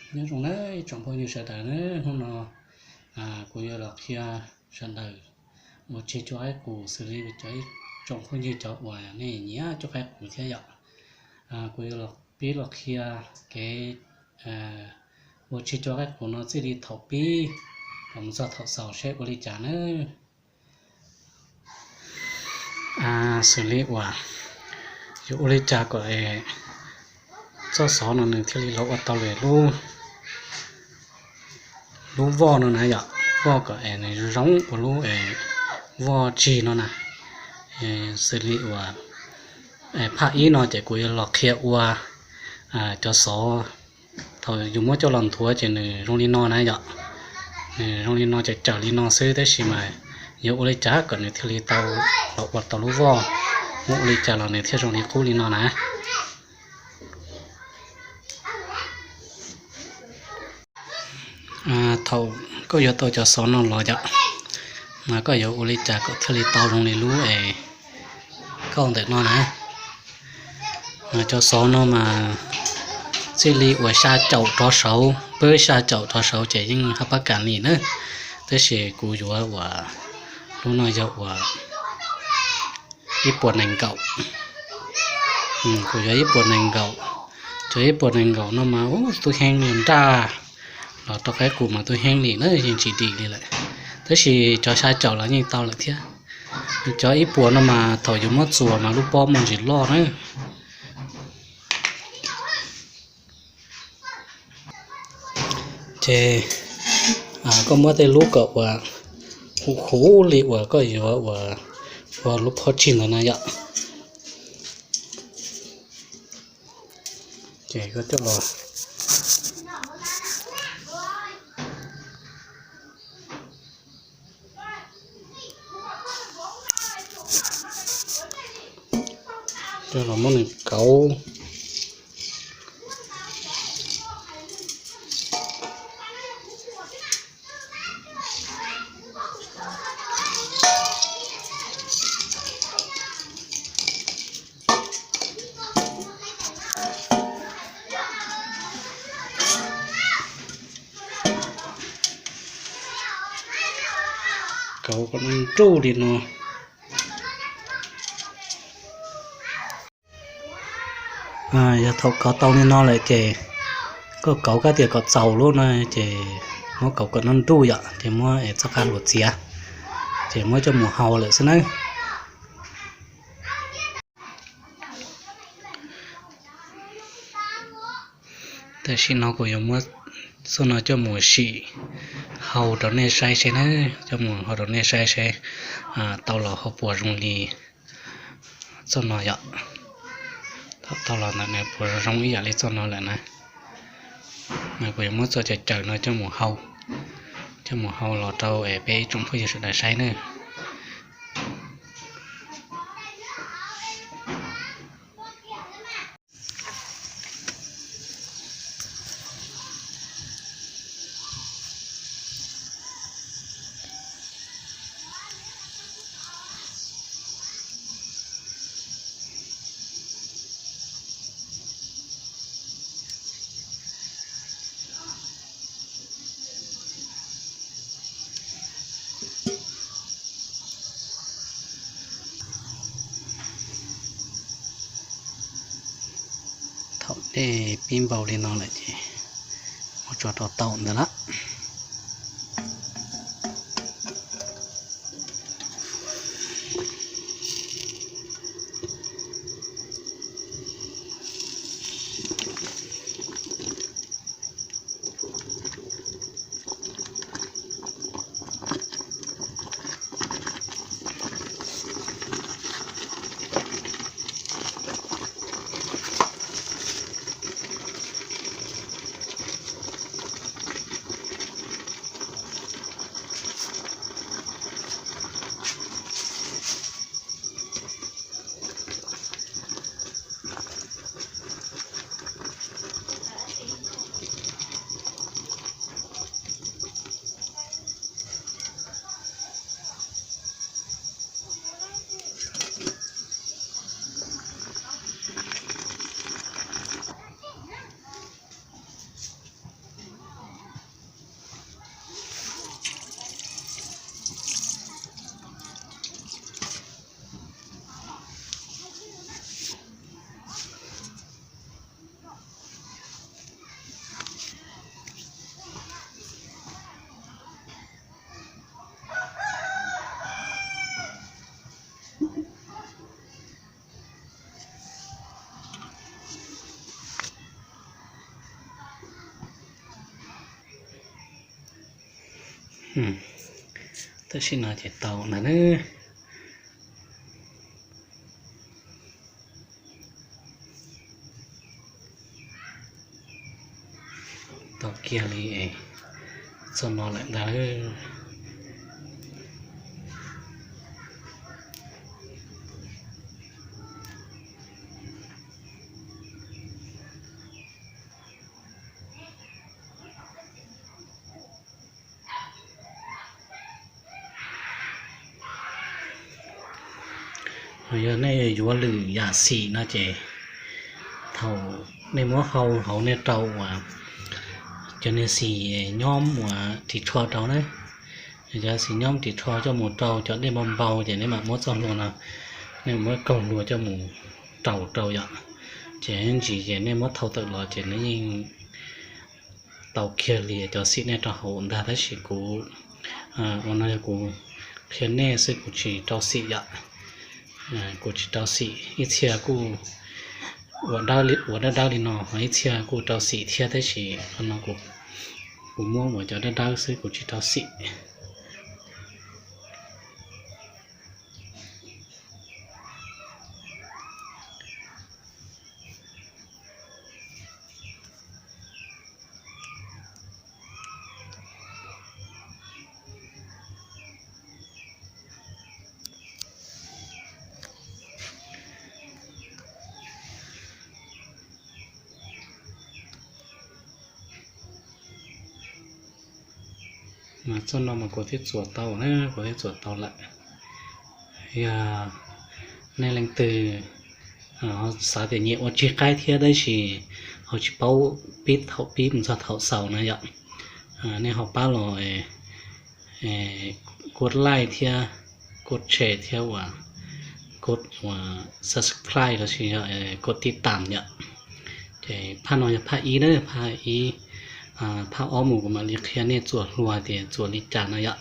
Nyob zoo nawb ib tsoom phooj ywg sawv daws na, hnub no kuv yuav los qhia sawv daws ua tseg cuab qaib qus xws li cov ib tsoom phooj ywg cov uas nej nyiam cuab qaib qus thiab yom. Kuv yuav los pib los qhia kev ua tseg cuab qaib qus no txij li thaum pib los mus txog thaum xaus seb ua li cas nawb. Xws li uas yuav ua li cas kom txoj xov no nws thiaj li los ua tau lawm lub voj no na yom, voj kom es nws zoo ua lub voj tsig no na. Xws li uas phaj ib no ces kuv yuav los qhia ua cov xov thaum yus muab coj los nthuav ces nws zoo li no na yom. Nws zoo li no ces tsawm li no xwb tab sis mas yuav ua li cas kom nws thiaj li tau los ua tau lub voj, muab ua li cas los nws thiaj zoo li qub li no na. Thaum koj yuav tau cov xov no los yom, mas koj yuav ua li cas kom thiaj li tau zoo li lub es kauj ntawm no na. Cov xov no mas txij li uas xya caum rov saud, pab xya caum rov saud ces yeej haj pab kam li na. Tab sis kuv yuav uas lub no yog uas ib puas nees nkaum. Kuv yuav ib puas nees nkaum. Cov ib puas nees nkaum no mas ub tub heeb li nraj los rau qaib qus mas tub heeb li na, yeej tsis dim li lawm. Tab sis cov xya caum los yeej tau lawm thiab. Cov ib puas no mas thaum yus muab txuas mas lub pob muaj ntsis loj na. Ces koj muab tej lub kom uas huv huv li uas koj yuav uas ua lub pob tsig ntawd na yom. Ces koj coj los coj los muab nws kauv. Kauv kom nruj li no. Yog thaum kauv tau li no lawm ces koj kauv kab tias kom txaus lub no ces muab kauv kom nruj nruj yom, ces muab es txoj qab hluas txiav, ces muab coj mus hau lawm xwb nawb. Tam sim no kuv yuav muab txoj no coj mus sim hau rau nej saib seb na, coj mus hau rau nej saib seb tau los ho puas zoo li txoj no yom. Thaum tau los ntawm no puas zoo ib yam li txoj no lawm na. Mas kuv yuav muab txoj cawm cawm no coj mus hau, coj mus hau los rau peb ib tsoom phooj ywg sawv daws saib na. Thaum dej pib npau li no lawm ces muab tso rau taum ntawd lawm. Tam sim no ces tau ntag na. Tau kiag li es txog no lawm ntag. Yog nej yuav lwm yam xim no ces thaum nej muab hau hauv nej rau uas cov niag xim nyob uas ris tsho rau na, cov xim nyob ris tsho coj mus rau cov dej npau npau ces nej mam muab txoj hlua no, nej muab kaug hlua coj mus rau rau yom. Ces ntsis ces nej muab thau tawm los ces nws yeej tau kiag li cov xim nej rau hauv ntag, tab sis kuv ua no yog kuv qhia nej xwb, kuv tsis rau xim yom. Kuv tsis rau xim, ib txhia kuj ua dawb dawb li no, ho ib txhia kuj rau xim thiab, tab sis no kuv muab ua cov dawb dawb xwb, kuv tsis rau xim. Mas txoj no mas kuv twb txuas tau na, kuv twb txuas tau lawm. Yog nej leej twg xav tias nyiam ua tsig qaib thiab tab sis ho tsis paub pib thaum pib mus txog thaum xaus na yom, nej ho pab los kuv like thiab, kuv share thiab uas kuv uas subscribe los sis yog kuv tib tam yom. Ces phaj no yog phaj ib na, phaj ib, phaj ob mus kuv mam li qhia nej txuas hlua tias txuas li cas no yom.